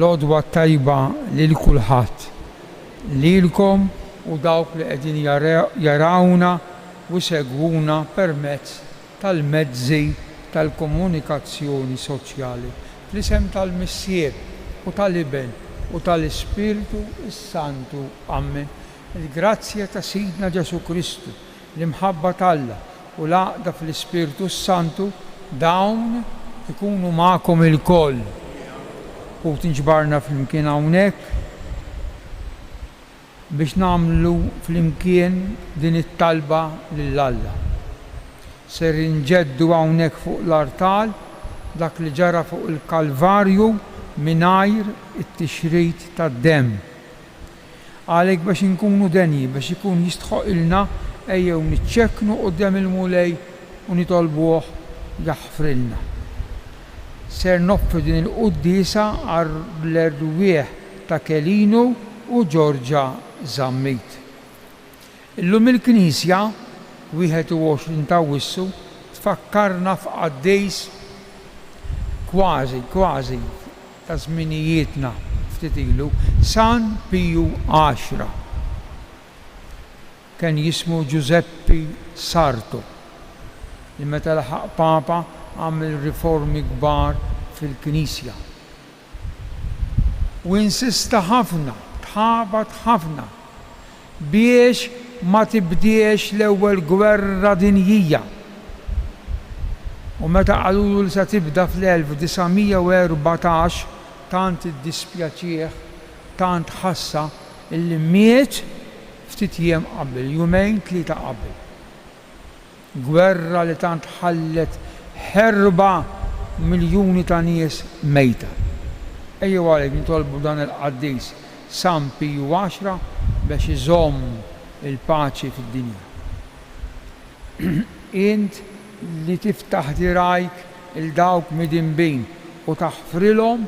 L-għodwa t-tajba lil kulħadd, lilkom u dawk li qegħdin jarawna u jsegwuna permezz tal-mezzi tal-komunikazzjoni soċjali. Fl-isem tal-Missier u tal-Iben u tal-Ispirtu s-Santu. Ammen. Il-grazzja ta' Sidna Ġesù Kristu, l-imħabba t'Alla u l-għaqda fl-Ispirtu s-Santu, dawn ikunu magħkom ilkoll. Ħuti nġbarna flimkien hawnhekk biex nagħmlu flimkien din it-talba lil Alla. Ser inġeddu hawnhekk fuq l-artal dak li ġara fuq il-Kalvarju mingħajr it-tixrid tad-demm. Għalhekk biex inkunu denji, biex ikun jistħoqilna, ejjew niċċekknu quddiem il-Mulej u nitolbuh jaħfrilna. Ser noffri din il-quddiesa għall-erwieħ ta' Kelinu u Ġorġa Zammit. Illum il-Knisja, 21 t'Awwissu, tfakkarna f'qaddis kważi, kważi, ta' żminijietna ftit ilu, San Piju Għaxra. Kien jismu Ġużeppi Sarto, li meta laħaq Papa għamel riformi kbar fil-Knisja. U insista ħafna, tħabat ħafna biex ma tibdiex l-Ewwel Gwerra Dinjija. U meta qalulu li se tibda fl-1914 tant iddispjaċieh, tant ħassha illi miet ftit jiem qabel, jumejn tlieta qabel. Gwerra li tant ħallet ħerba miljuni ta' nies mejta. Ejjew għalhekk nitolbu dan il-qaddis San Piju Għaxra bex iżomm il-paċi fid-dinja. Int li tiftaħ dirgħajk 'il dawk midinbin u taħfrilhom,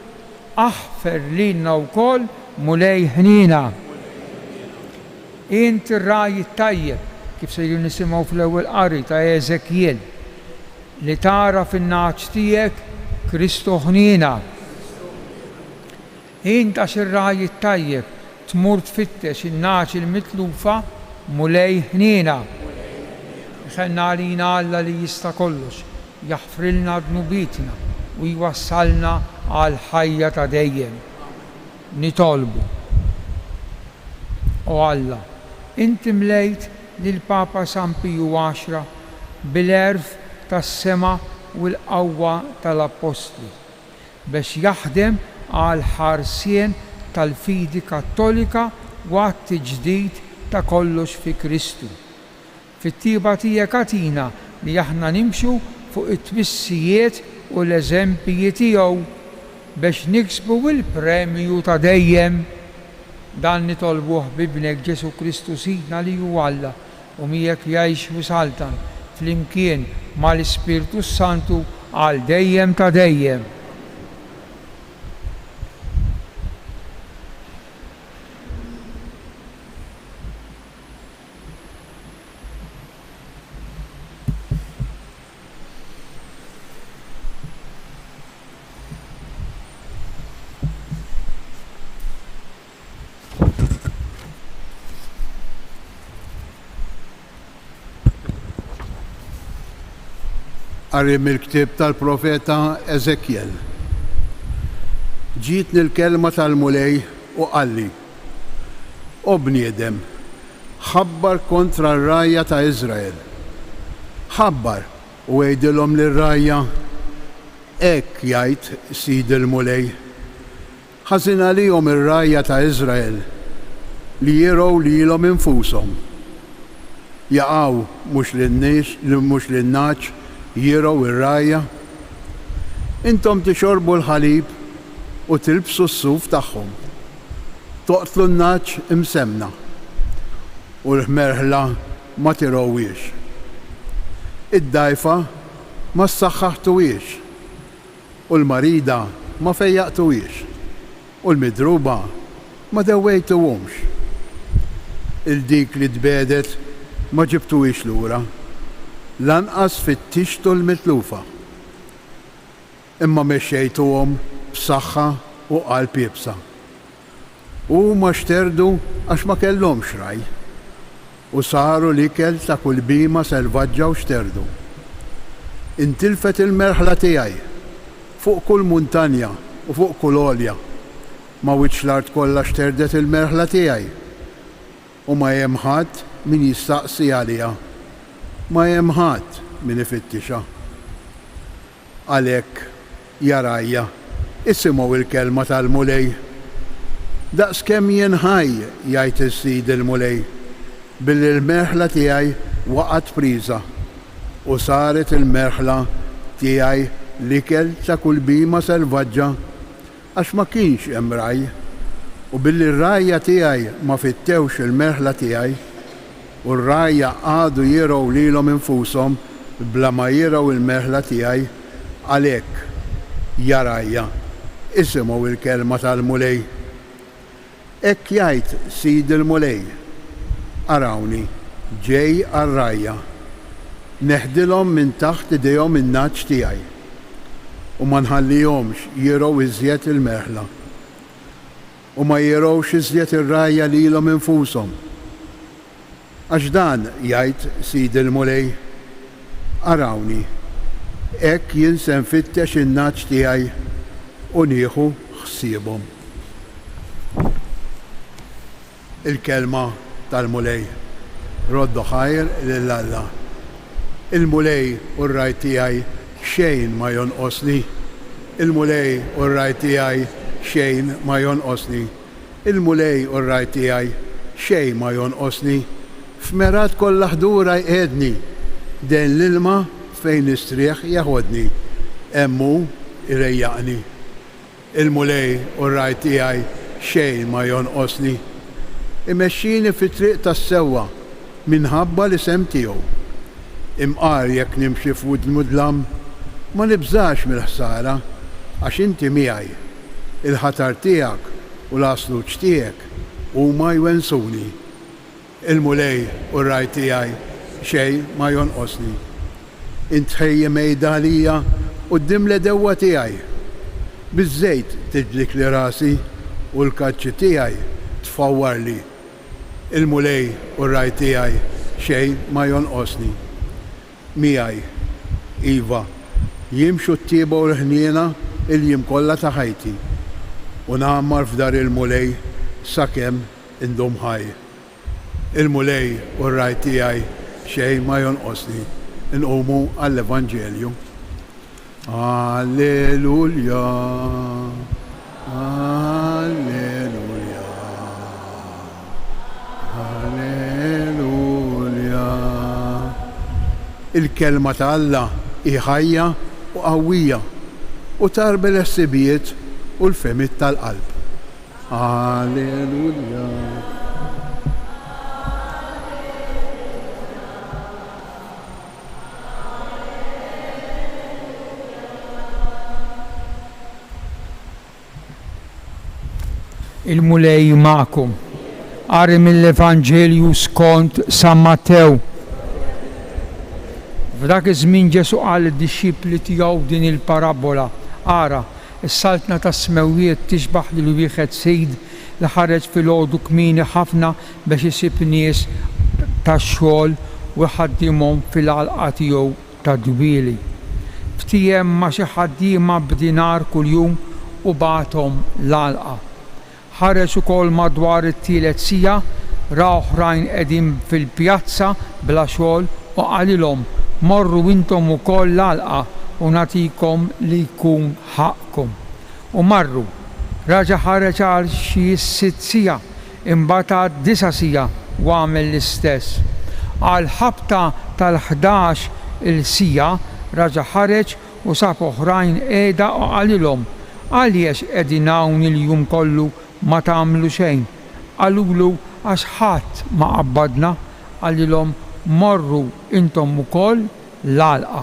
aħfer lilna wkoll, Mulej ħniena. Int ir-ragħaj it-tajjeb, kif sejrin nisimgħu fl-ewwel qari ta' Eżekjiel, li tagħraf in-nagħaġ tiegħek, Kristu ħniena. Int għax ir-ragħaj it-tajjeb tmur tfittex in-nagħaġ il-mitlufa, Mulej ħniena. Iħenn għalina Alla li jista' kollox, jaħfrilna dnubietna u jwassalna għall-ħajja ta' dejjem. Nitolbu. O Alla, inti mlejt lill-Papa San Piju Għaxra bil-għerf tas-sema u l-qawwa tal-Appostli, bex jaħdem għall-ħarsien tal-fidi Kattolika u għat-tiġdid ta' kollox fi Kristu. Fit-tjieba tiegħek agħtina li aħna nimxu fuq it-twissijiet u l-eżempji tiegħu bex niksbu l-premju ta' dejjem. Dan nitolbuh b'Ibnek Ġesù Kristu Sidna li hu Alla u miegħek jgħix u jsaltan flimkien ma' l-Ispirtu s-Santu għal dejjem ta' dejjem. Qari mill-ktieb tal-profeta Eżekjel. Ġietni l-kelma tal-Mulej u qalli, O bniedem, ħabbar kontra r-rgħajja ta' Iżrael. Ħabbar u għidilhom lir-rgħajja, 'Hekk jgħid Sid il-Mulej, Ħażin għalihom ir-rgħajja ta' Iżrael li jirgħu lilhom infushom. Jaqaw mhux lin-nies, mhux lin-nagħaġ jirgħu r-rgħajja? Intom tixorbu l-ħalib u tilbsu s-suf tagħhom. Toqtlu n-nagħaġ imsemmna, u l-ħmerħla ma tirgħuhiex. Id-dgħajfa ma ssaħħaħtuhiex, u l-marida ma fejjaqtuhiex, u l-midruba ma dewwejtuhomx. 'il dik li tbiegħdet ma ġibtuhiex lura, lanqas fittixtu l-mitlufa. Imma mexxejtuhom b'saħħa. u qalb iebsa. U huma xterdu għax ma kellhomx ragħaj, u saru l-ikel ta' kull bhima selvaġġa u xterdu. Intilfet il merħla tiegħi fuq kull muntanja u fuq kull għolja, ma' wiċċ l-art kollha xterdet il-merħla tiegħi, u ma hemm ħadd min jistaqsi għaliha, ma hemm ħadd min ifittixha. Għalhekk, ja rgħajja, isimgħu l-kelma tal-Mulej. Daqskemm jien ħaj, jgħid is-Sid il-Mulej, billi l-merħla tiegħi waqgħet priża, u saret il-merħla tiegħi l-ikel ta' kull bhima selvaġġa, għax ma kienx hemm ragħaj, u billi r-rgħajja tiegħi ma fittewx il-merħla tiegħi, u r-rgħajja qagħdu jirgħu lilhom infushom bla ma jirgħu l-merħla tiegħi, għalhekk, ja rgħajja, isimgħu l-kelma tal-Mulej. Hekk jgħid Sid il-Mulej, Arawni, ġej għar-rgħajja, neħdilhom minn taħt idejhom in-nagħaġ tiegħi, u ma nħallihomx jirgħu iżjed il-merħla. U ma jirgħux iżjed ir-rgħajja lilhom infushom. Għax dan jgħid Sid il-Mulej, Arawni, hekk jien se nfittex in-nagħaġ tiegħi u nieħu ħsiebhom. Il-Kelma tal-Mulej. Roddu ħajr lil Alla. Il-Mulej hu r-ragħaj tiegħi, xejn ma jonqosni. Il-Mulej hu r-ragħaj tiegħi, xejn ma jonqosni. Il-Mulej hu r-ragħaj tiegħi, xejn ma jonqosni. F'mergħat kollha ħdura jqiegħdni, ħdejn l-ilma fejn nistrieħ jeħodni, hemm hu jrejjaqni. Il-Mulej hu r-ragħaj tiegħi, xejn ma jonqosni. Imexxini fit-triq tas-sewwa minħabba l-isem tiegħu. Imqar jekk nimxi f'widn mudlam, ma nibżax mill-ħsara, għax inti miegħi. Il-ħatar tiegħek u l-għasluġ tiegħek huma jwensuni. Il-Mulej hu r-ragħaj tiegħi, xejn ma jonqosni. Int tħejji mejda għalija quddiem l-għedewwa tiegħi. Biż-żejt tidlikli rasi u l-kaċċi tiegħi tfawwarli. Il-Mulej hu r-ragħaj tiegħi, xejn ma jonqosni. Miegħi, iva, jimxu t-tjieba u l-ħniena il-jiem kollha ta' ħajti, u ngħammar f'dar il-Mulej sakemm indum ħaj. Il-Mulej hu r-ragħaj tiegħi, xejn ma jonqosni. Inqumu għall-Evanġelju. Alleluja, Alleluja, Alleluja. Il-Kelma ta' Alla hi ħajja u qawwija u tgħarbel il-ħsibijiet u l-fehmiet tal-qalb. Alleluja. Il-Mulej magħkom. Qari mill-Evanġelju skont San Mattew. F'dak iż-żmien Ġesù qal lid-dixxipli tiegħu din il-parabbola, Ara, is-saltna tas-smewwiet tixbah lil wieħed sid li ħareġ filgħodu kmieni ħafna biex isib nies tax-xogħol u jħaddimhom fil-għalqa tiegħu tad-dwieli. Ftiehem ma' xi ħaddiema b'dinar kuljum u bagħathom l-għalqa. Ħareġ ukoll madwar it-tielet siegħa, ra oħrajn qegħdin fil-pjazza bla xogħol u qalilhom, 'Morru intom ukoll l-għalqa u nagħtikom li jkun ħaqqkom. U marru. Raġa' ħareġ għal xi s-sitt siegħa, imbagħad għad-disa' siegħa u għamel l-istess. Għall-ħabta tal-ħdax il siegħa raġa' ħareġ u sab oħrajn qiegħda u qalilhom, 'Għaliex qegħdin hawn il-jum kollu ma tagħmlu xejn? Qalulu, 'Għax ħadd ma qabbadna. Qalilhom, 'Morru intom ukoll l-għalqa.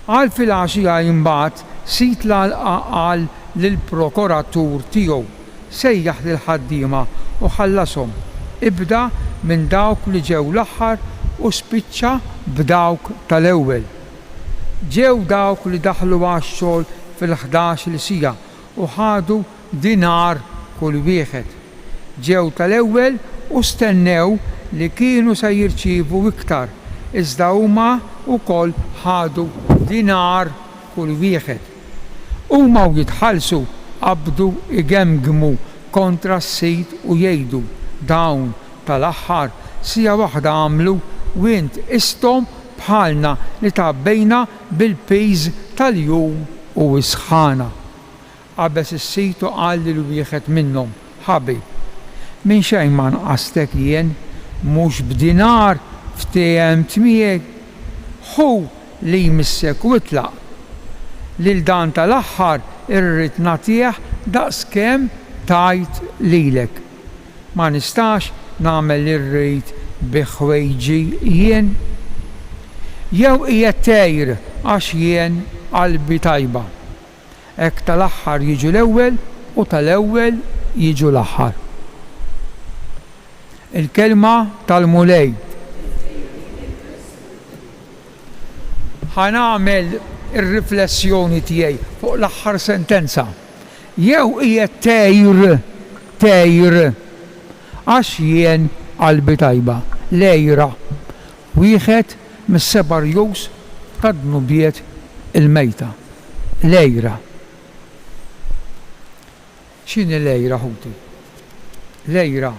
Għal filgħaxija imbagħad sid l-għalqa qal lill-prokoratur tiegħu, 'Sejjaħ lill-ħaddiema u ħallashom, ibda minn dawk li ġew l-aħħar u spiċċa b'dawk tal-ewwel. Ġew dawk li daħlu għax-xogħol fil-ħdax-il siegħa u ħadu. dinar kull wieħed. Ġew tal-ewwel u stennew li kienu se jirċievu iktar, iżda huma wkoll ħadu dinar kull wieħed. Huma u jitħallsu qabdu jgemgmu kontra s-sid u jgħidu, 'Dawn tal-aħħar siegħa waħda għamlu u int qisthom bħalna li tgħabbejna bil-piż tal-jum u s-sħana. Qabeż is-sid u qal lil wieħed minnhom, Ħabib, minn xejn ma nqastek jien, mhux b'dinar ftiehemt miegħi? Ħu li jmissek u itlaq. Lil dan tal-aħħar irrid nagħtih daqskemm tajt lilek. Ma nistax nagħmel li rrid bi ħwejġi jien? Jew qiegħed tgħir għax jien qalbi tajba? Hekk tal-aħħar jiġu l-ewwel u tal-ewwel jiġu l-aħħar. Il-Kelma tal-Mulej. Ħa nagħmel ir-riflessjoni tiegħi fuq l-aħħar sentenza. Jew qiegħed tgħir, tgħir, għax jien qalbi tajba. L-għira, wieħed mis-seba' rjus tad-dnubiet il-mejta. L-għira. X'inhi l-għira, ħuti? L-għira.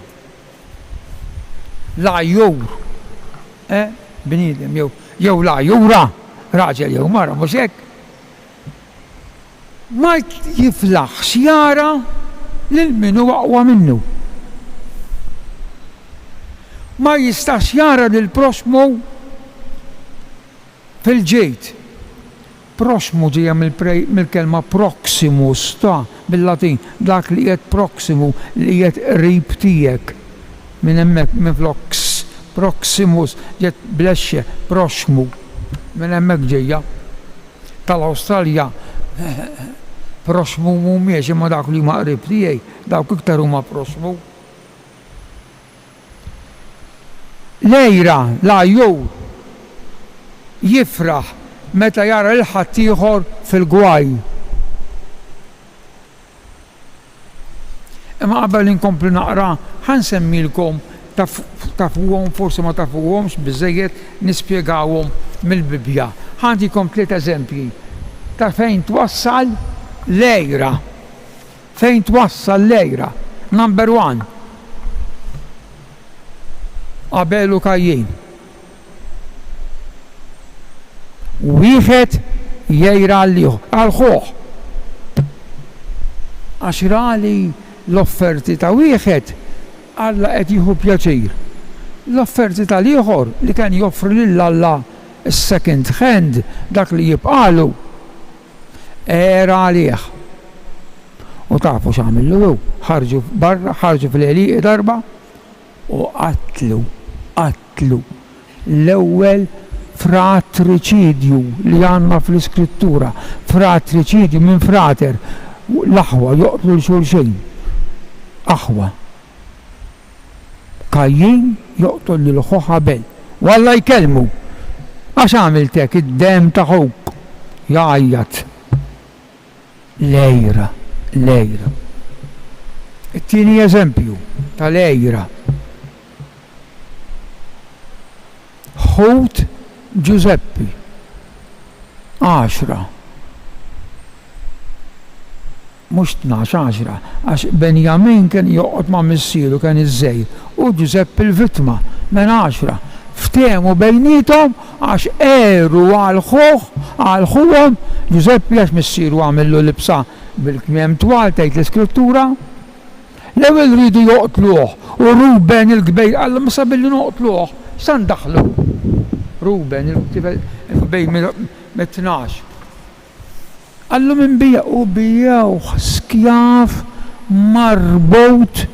L-għajjur, eh, bniedem jew jew l-għajjura, raġel jew mara, mhux hekk? Ma jiflaħx jara lil min hu aqwa minnu. Ma jistax jara lill-proxxmu fil-ġid. Proxxmu ġejja mill-kelma proximus, ta' bil-Latin, dak li qiegħed proximu, li qiegħed qrib tiegħek. Minn hemmhekk, minflok x, proximus, ġiet bl-exxe, proxxmu. Minn hemmhekk ġejja. Tal-Awstralja proxxmu mhumiex, imma dawk li huma qrib tiegħi, dawk iktar huma proxxmu. L-għira, l-għajjur, jifraħ meta jara lil ħaddieħor fil-gwaj. Imma qabel inkompli naqra, ħa nsemmilkom tafuhom, forsi ma tafuhomx biżżejjed, nispjegawhom mill-Bibbja. Ħa ntikom tliet eżempji ta' fejn twassal l-għira. Fejn twassal l-għira. Number one. Abel u Kajjin. Wieħed jgħir għall-ieħor, għal ħuh. Għax ra li l-offerti ta' wieħed Alla qed jieħu pjaċir. L-offerti tal-ieħor li kien joffri lil Alla s-second hand, dak li jibqagħlu, għera għalih. U tafu x'għamillu hu? Ħarġu barra, ħarġu fl-għelieqi darba u qatlu, qatlu l-ewwel fratriċidju li għandna fl-Iskrittura. Fratriċidju minn frater, l-aħwa joqtlu 'l xulxin. Aħwa. Kajjin joqtol lil ħuh Abel. U Alla jkellmu, Għax għamilt hekk, id-demm ta' ħuk jgħajjat. L-għira, l-għira. It-tieni eżempju tal-għira. Ħut Ġużeppi, għaxra. Mhux 12, għaxra, għax Benjamin kien joqgħod ma' missieru kien iż-żgħir u Ġużeppi l-vittma, mela għaxra. Ftehmu bejniethom għax għeru għal ħuh, għal ħuhom Ġużeppi għax missieru għamillu libsa bil-kmiem twal tgħid l-Iskrittura. L-ewwel riedu joqtluh u Ruben il-kbejr qallhom issa billi noqtluh x'sa ndaħħlu? Ruben il-tifel il-kbejr mit-tnax. Qallhom inbiegħ u biegħuh skjav marbut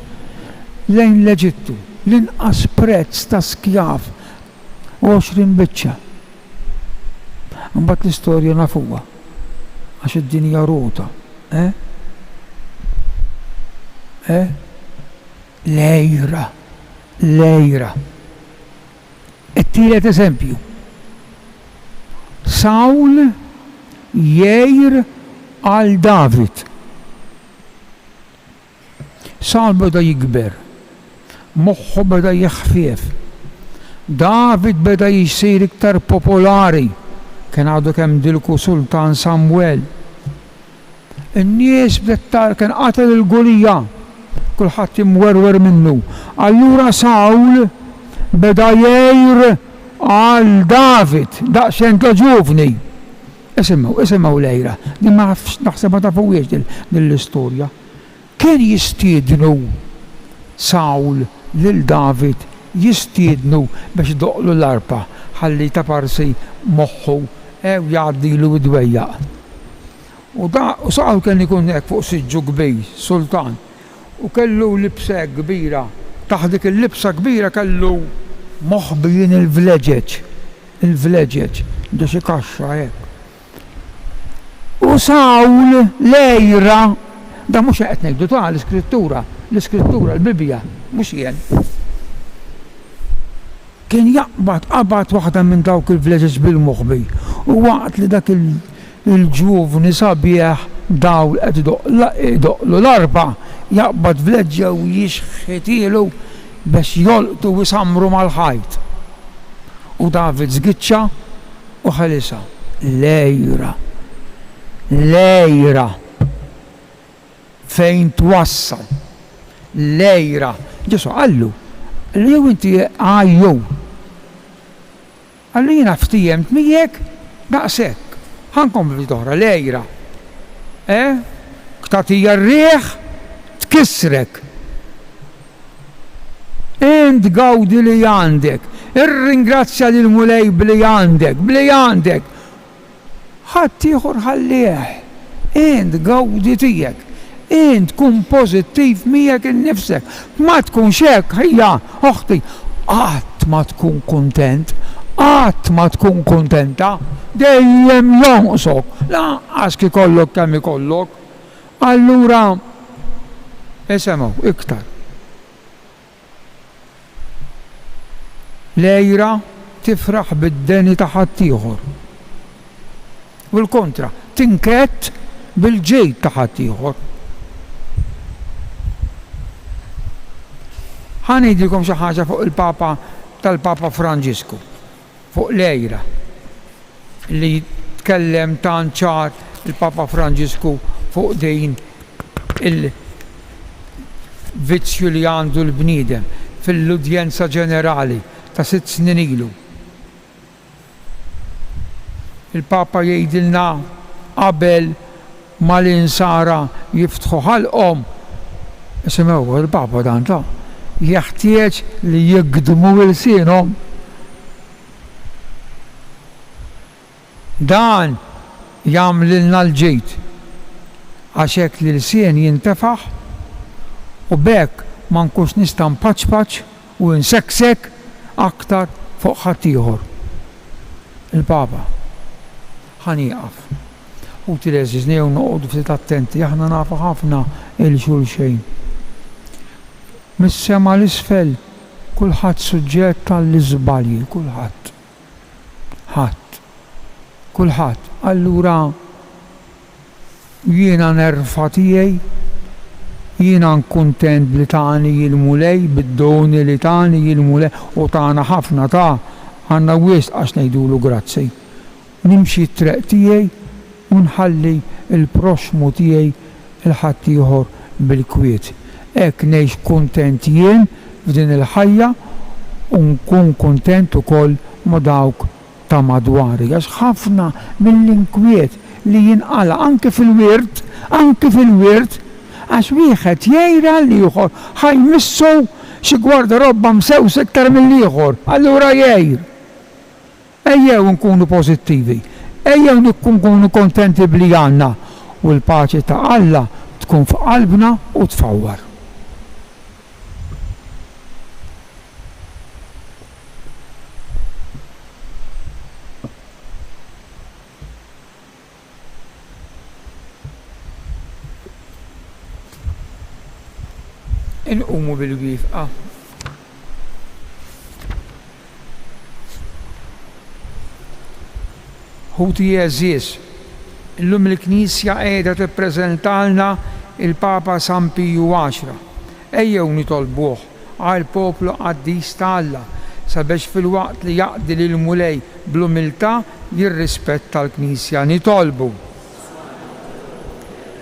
lejn l-Eġittu, l-inqas prezz ta' skjav, 20 biċċa. Imbagħad l-istorja nafuha għax id-dinja rota. Eh? Eh? L-għira, l-għira. It-tielet eżempju. Sawl jgħir għal David. Sawl beda jikber. Moħħu beda jeħfief. David beda jsir iktar popolari. Kien għadu kemm dilku sultan Samwel. In-nies bdiet tara kien qatel lil Gulija. Kulħadd imwerwer minnu. Allura Sawl beda jgħir għal David, daqsxejn ta' ġuvni. Isimgħu, isimgħu l-għira. Din ma nafx, naħseb ma tafuhiex din l-istorja. Kien jistiednu Sawl lil David jistiednu biex idoqqlu l-arpa ħalli taparsi moħħu u jgħaddilu d-dwejjaq. U da, u Sawl kien ikun hekk fuq siġġu kbir, sultan, u kellu libsa hekk kbira, taħt dik il-libsa kbira kellu moħbijin il-vleġeġ, il-vleġeġ, ġo xi kaxxa hekk. U Sawl l-għira, dan mhux qed ngħidu ta' l-Iskrittura, l-Iskrittura, l-Bibbja, mhux jien. Kien jaqbad qabad waħda minn dawk il-vleġeġ bil-moħbi u waqt li dak il-ġuvni sabiħ dawl qed idoqqlu l-arpa, jaqbad vleġġa u jixħitielu biex jolqtu u jsammru mal-ħajt. U David żgiċċa u ħelisha. L-għira. L-għira. Fejn twassal. L-għira. Ġesù qallu, qallu jew inti għajjur. Qallu jiena ftiehemt miegħek daqshekk. Ħa nkompli ftit oħra, l-għira. Eh? Tagħtija r-riħ tkissrek. Int gawdi li għandek. Irringrazzja lill-Mulej b'li għandek, b'li għandek. Ħaddieħor ħallih. Int gawdi tiegħek. Int kun pożittiv miegħek innifsek. Ma tkunx hekk, ħija, oħti, qatt ma tkun kuntent, qatt ma tkun kuntenta. Dejjem jonqsok, lanqas kikollok kemm ikollok. Allura, isemgħu iktar. L-għira tifraħ bid-deni ta' ħaddieħor. U l-kontra, tinkedd bil-ġid ta' ħaddieħor. Ħa ngħidilkom xi ħaġa fuq il-Papa tal-Papa Franġisku, fuq l-għira. li tkellem tant ċar il-Papa Franġisku fuq din il-vizzju li għandu l-bniedem fil-udjenza ġenerali ta' sitt snin ilu. Il-Papa jgħidilna qabel ma l-insara jiftħu ħalqhom, isimgħu il-Papa dan ta', jeħtieġ li jigdmu ilsienhom. Dan jagħmlilna l-ġid, għax hekk l-ilsien jintefaħ u b'hekk ma nkunx nista' npaċpaċ u nseksek aktar fuq ħaddieħor. Il-Papa. Ħa nieqaf. Ħuti l-għeżież, nejjew noqogħdu ftit attenti, aħna nafu ħafna 'l xulxejn. Mis-sema 'l isfel kulħadd suġġett għall-iżbalji, kulħadd. Ħadd. Kulħadd. Allura jiena nerfa' tiegħi, jiena kuntent b'li tani l-Mulej, bid-doni li tani l-Mulej, u tana ħafna ta, għandna wisq għax ngħidulu grazzi. Nimxi t-treq tiegħi u nħalli l-proxxmu tiegħi 'l ħaddieħor bil-kwiet. Hekk ngħix kuntent jien f'din il-ħajja u nkun kuntent ukoll ma' dawk ta' madwari. Għax ħafna mill-inkwiet li jinqala' anki fil-wirt, anki fil-wirt, għax wieħed jgħir għall-ieħor ħa jmissu xi gwardarobba msewsa iktar mill-ieħor, allura jgħir. Ejjew inkunu pożittivi, ejjew nkunu kontenti b'li għandna u l-paċi ta' Alla tkun f'qalbna u tfawwar. Inqumu bil-wieqfa. Ħuti għeżież, illum il-Knisja qiegħda tippreżentalna il-Papa San Piju Għaxra. Ejjew nitolbuh għall-poplu qaddis ta' Alla, sabiex filwaqt li jaqdi lill-Mulej bl-umiltà jirrispetta l-Knisja. Nitolbu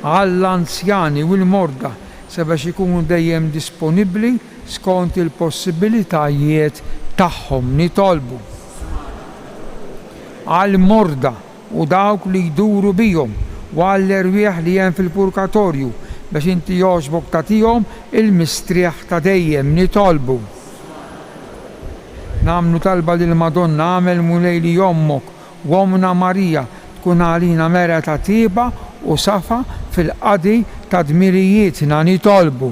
għall-anzjani u l-morda sabiex ikunu dejjem disponibbli skont il-possibilitajiet tagħhom. Nitolbu għall-morda u dawk li jduru bihom, u għall-erwieħ li hemm fil-purgatorju, biex inti jogħġbok tagħtihom il-mistrieħ ta' dejjem. Nitolbu. Nagħmlu talba lill-Madonna, Agħmel Mulej li Ommok u Ommna Marija tkun għalina mera ta' tjieba u safa fil-qadi ta' dmirijietna. Nitolbu.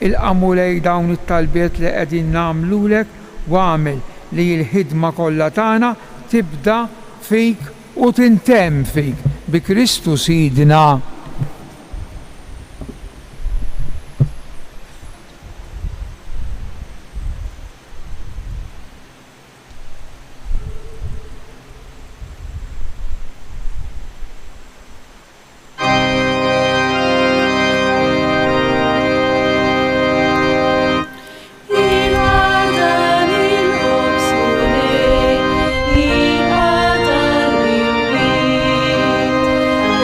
Ilqa' Mulej dawn it-talbiet li qegħdin nagħmlulek u agħmel li l-ħidma kollha tagħna tibda fik u tintemm fik, bi Kristu Sidna. Ilqa' dan il-ħobż Mulej, ilqa' dan l-inbid.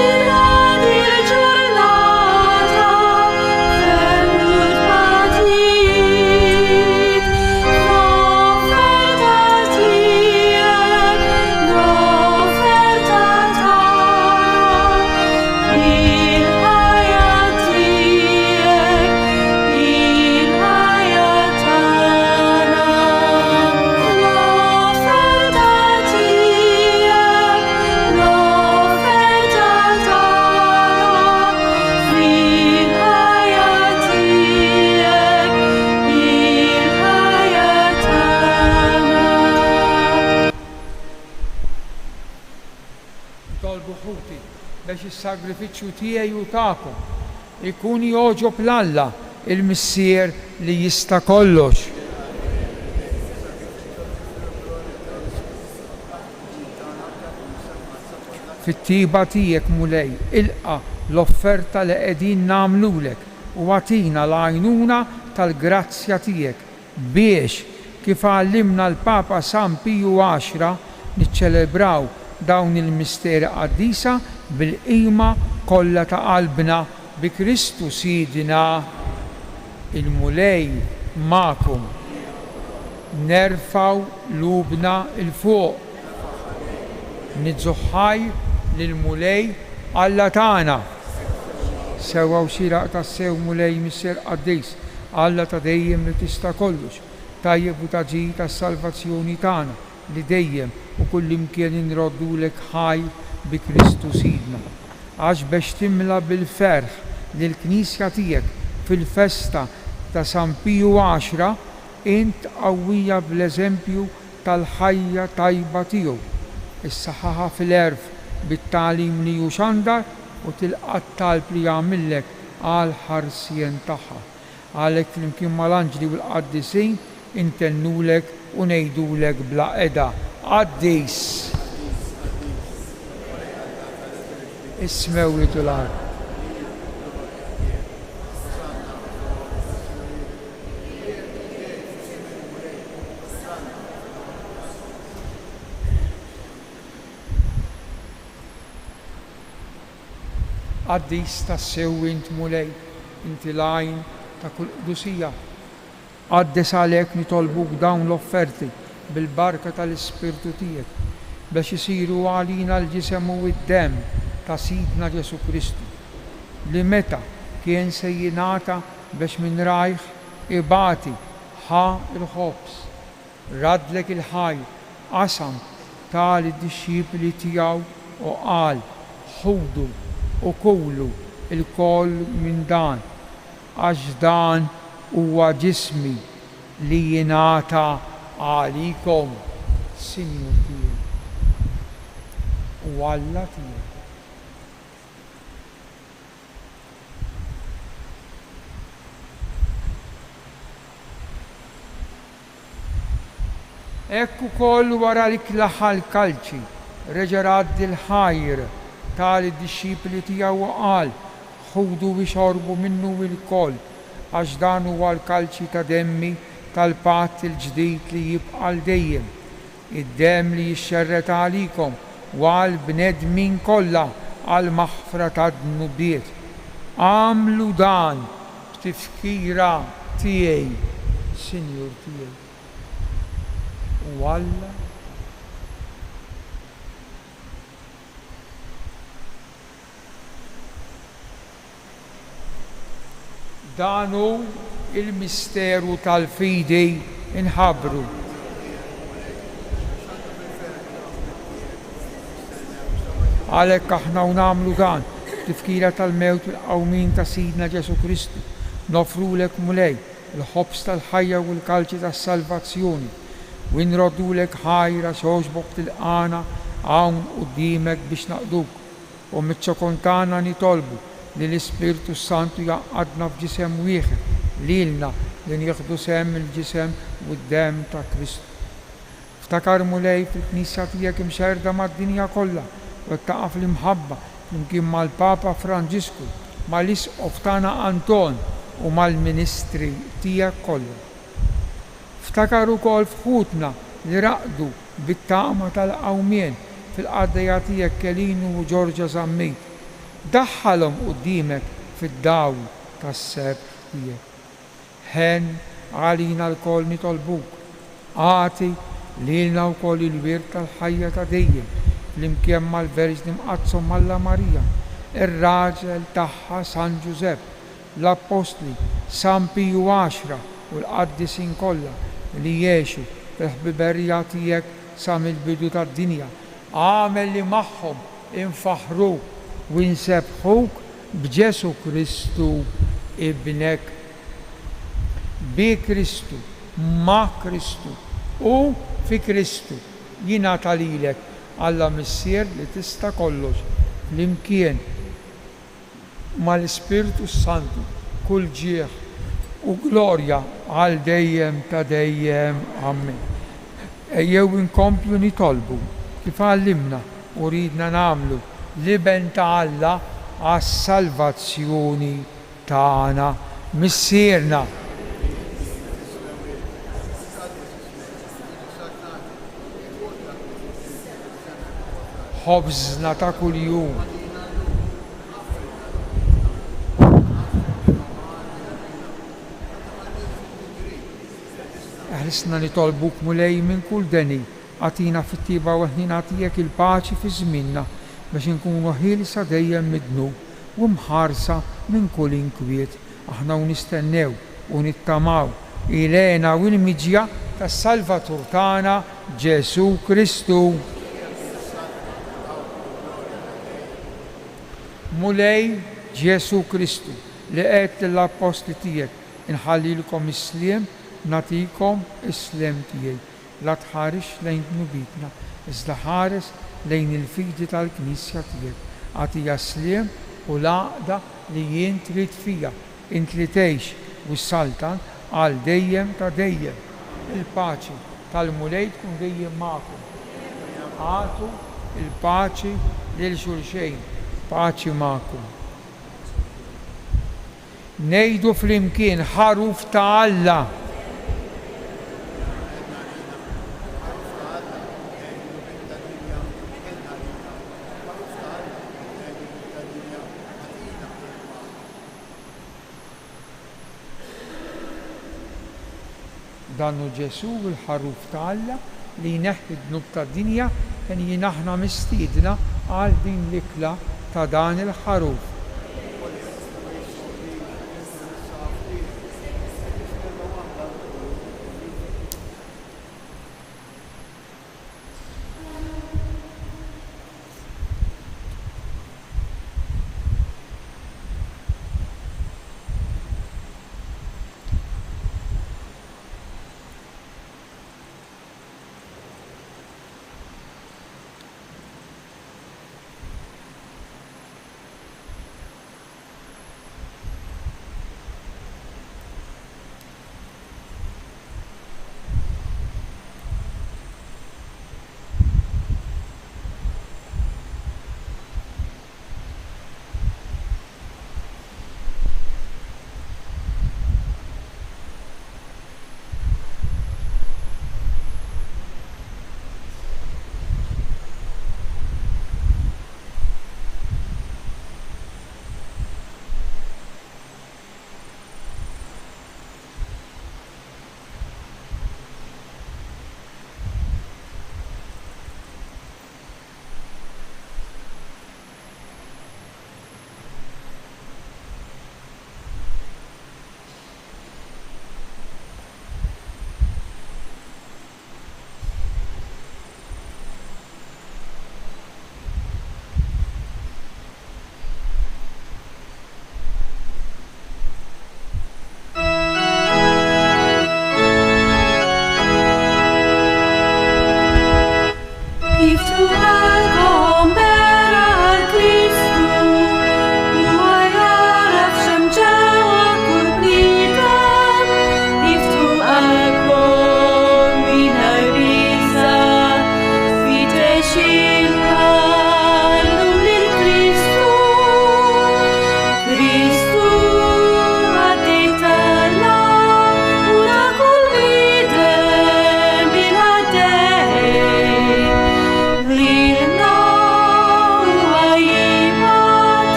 Ilqa' dil-ġurnata ferm u tbatijiet. L-offerta tiegħek, l-offerta tagħna, il-ħajja tiegħek, il-ħajja tagħna. L-offerta tiegħek, l-offerta tagħna, fil-ħajja tiegħek, il-ħajja tagħna. Nitolbu ħuti biex is-sagrifiċċju tiegħi u tagħkom ikun jogħġob 'l Alla, il-Missier li jista' kollox. Fit-tjieba tiegħek, Mulej, ilqa' l-offerta li qegħdin nagħmlulek u agħtina l-għajnuna tal-grazzja tiegħek biex, kif għallimna l-Papa San Piju Għaxra, niċċelebraw dawn il-misteri qaddisa bil-qima kollha ta' qalbna bi Kristu Sidna. Il-Mulej magħkom. Nerfgħu qlubna 'l fuq. Niżżu ħajr lill-Mulej Alla tagħna. Sewwa u xieraq tassew, Mulej Missier qaddis, Alla ta' dejjem li tista' kollox, tajjeb u ta' ġid għas-salvazzjoni tagħna, li dejjem u kullimkien inroddulek ħajr bi Kristu Sidna. Għax bex timla bil-ferħ lill-Knisja tiegħek fil-festa ta' San Piju Għaxra, int tqawwiha bl-eżempju tal-ħajja tajba tiegħu, issaħħaħha fil-għerf bit-tagħlim li hu xandar u tilqa' t-talb li jagħmillek għall-ħarsien tagħha. Għalhekk flimkien mal-anġli u l-qaddisin intennulek u ngħidulek bla qeda, Qaddis! Is-smewwiet u l-art. Qaddis tassew int Mulej, inti l-għajn ta' kull qdusija. Qaddes għalhekk nitolbuk dawn l-offerti bil-barka tal-Ispirtu tiegħek, biex isiru għalina l-ġisem u d-demm ta' Sidna Ġesù Kristu, li meta kien se jingħata biex minn rajh ibati ħa l-ħobż, raddlek il-ħajr, qasam, ta lid-dixxipli tiegħu u qal, Ħudu u kulu lkoll minn dan, għax dan huwa ġismi li jingħata għalikom. Sinjur tiegħi u Alla tiegħi. Hekk ukoll wara li klaħa l-kalċi, reġa' radd il-ħajr, ta lid-dixxipli tiegħu u qal, Ħudu u ixorbu minnu ilkoll, għax dan huwa l-kalċi ta' demmi tal-patt il-ġdid li jibqa' għal dejjem, id-demm li jixxerred għalikom u għall-bnedmin kollha għall-maħfra tad-dnubiet. Agħmlu dan b'tifkira tiegħi. Sinjur tiegħi u Alla. Dan hu l-misteru tal-fidi, inħabbru. Għalhekk aħna u nagħmlu dan, b'tifkira tal-mewt u l-qawmien ta' Sidna Ġesù Kristu, noffrulek, Mulej, il-ħobż tal-ħajja u l-kalċi tas-salvazzjoni, u nroddulek ħajr għax għoġbok tilqagħna hawn quddiemek biex naqduk. U miċ-ċokon tagħna nitolbu li l-Ispirtu s-Santu jgħaqqadna f'ġisem wieħed, lilna li nieħdu sehem mill-ġisem u d-demm ta' Kristu. Ftakar, Mulej, fil-Knisja tiegħek imxerrda mad-dinja kollha, wettaqha fl-imħabba, flimkien mal-Papa Franġisku, mal-Isqof tagħna Anton u mal-ministri tiegħek kollha. Ftakar ukoll f'ħutna li raqdu bit-tama tal-qawmien fil-qaddejja tiegħek Kelinu u Ġorġa Zammit. Daħħalhom quddiemek fid-dawl tas-sebħ tiegħek. Ħenn għalina lkoll nitolbuk, agħti lilna wkoll il-wirt tal-ħajja ta' dejjem flimkien mal-Verġni Mqaddsa Omm Alla Marija, ir-raġel tagħha San Ġużepp, l-Appostli, San Piju Għaxra u l-qaddisin kollha li għexu fil-ħbiberija tiegħek sa mill-bidu tad-dinja, agħmel li magħhom infaħħruk u nsebbħuk b'Ġesù Kristu Ibnek. Bi Kristu, ma' Kristu u fi Kristu jingħata lilek, Alla Missier li tista' kollox, flimkien mal-Ispirtu s-Santu, kull ġieħ u glorja għal dejjem ta' dejjem. Ammen. Ejjew inkomplu nitolbu kif għallimna u riedna nagħmlu l-Iben ta' Alla għas-salvazzjoni tagħna. Missierna. Ħobżna ta' kuljum. Eħlisna nitolbuk, Mulej, minn kull deni. Agħtina fit-tjieba u l-ħniena tiegħek il-paċi fi żmienna, biex inkunu ħielsa dejjem mid-dnub u mħarsa minn kull inkwiet, aħna u nistennew u nittamaw il-hena u l-miġja tas-Salvatur tagħna Ġesù Kristu. Mulej Ġesù Kristu, li għedt lill-appostli tiegħek, Inħallilkom is-sliem, nagħtikom is-sliem tiegħi. La tħarisx lejn dnubietna, iżda ħares lejn il-fidi tal-Knisja tiegħek. Agħtiha s-sliem u l-għaqda li int trid fiha, int li tgħix u ssaltan għal dejjem ta' dejjem. Il-paċi tal-Mulej tkun dejjem magħkom. Agħtu l-paċi lil xulxejn. Paċi magħkom. Ngħidu flimkien, Ħaruf ta' Alla! Dan hu Ġesù, il-Ħaruf ta' Alla, li jneħħi d-dnub tad-dinja, henjin aħna mistiedna għal din l-ikla ta' dan il-Ħaruf.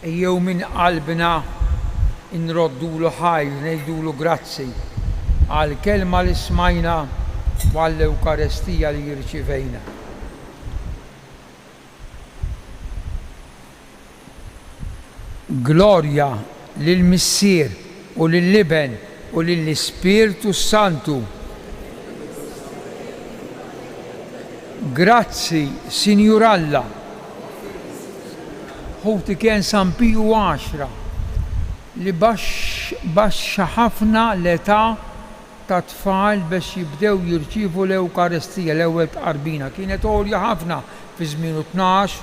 Ejjew minn qalbna nroddulu ħajr, ngħidulu grazzi għall-kelma li smajna u għall-Ewkarestija li rċivejna. Glorja lill-Missier u lill-Iben u lill-Ispirtu s-Santu. Grazzi, Sinjur Alla. Ħuti kien San Piju Għaxra li baxxa ħafna l-età tat-tfal biex jibdew jirċievu l-Ewkarestija, l-ewwel tqarbina kienet għolja ħafna fi żmienu 12.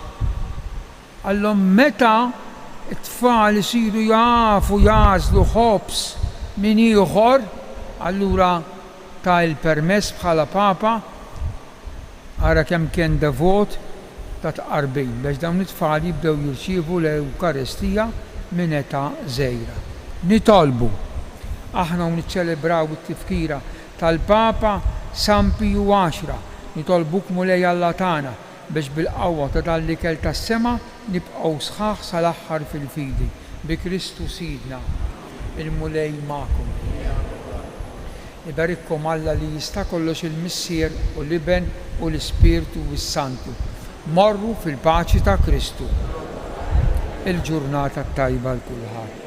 Qallhom meta t-tfal isiru jafu jagħżlu ħobż minn ieħor, allura ta l-permess bħala Papa, ara kemm kien devot ta' tqarbin, biex dawn it-tfal jibdew jirċievu l-Ewkarestija minn età żgħira. Nitolbu, aħna u niċċelebraw it-tifkira tal-Papa San Piju Għaxra, nitolbuk Mulej Alla tagħna, biex bil-qawwa ta' dan l-ikel tas-sema nibqgħu sħaħ sal-aħħar fil-fidi, bi Kristu Sidna. Il-Mulej magħkom. Iberikkom Alla li jista' kollox il-Missier u l-Iben u l-Ispirtu s-Santu. Morru fil-paċi ta' Kristu. Il-ġurnata t-tajba 'l kulħadd.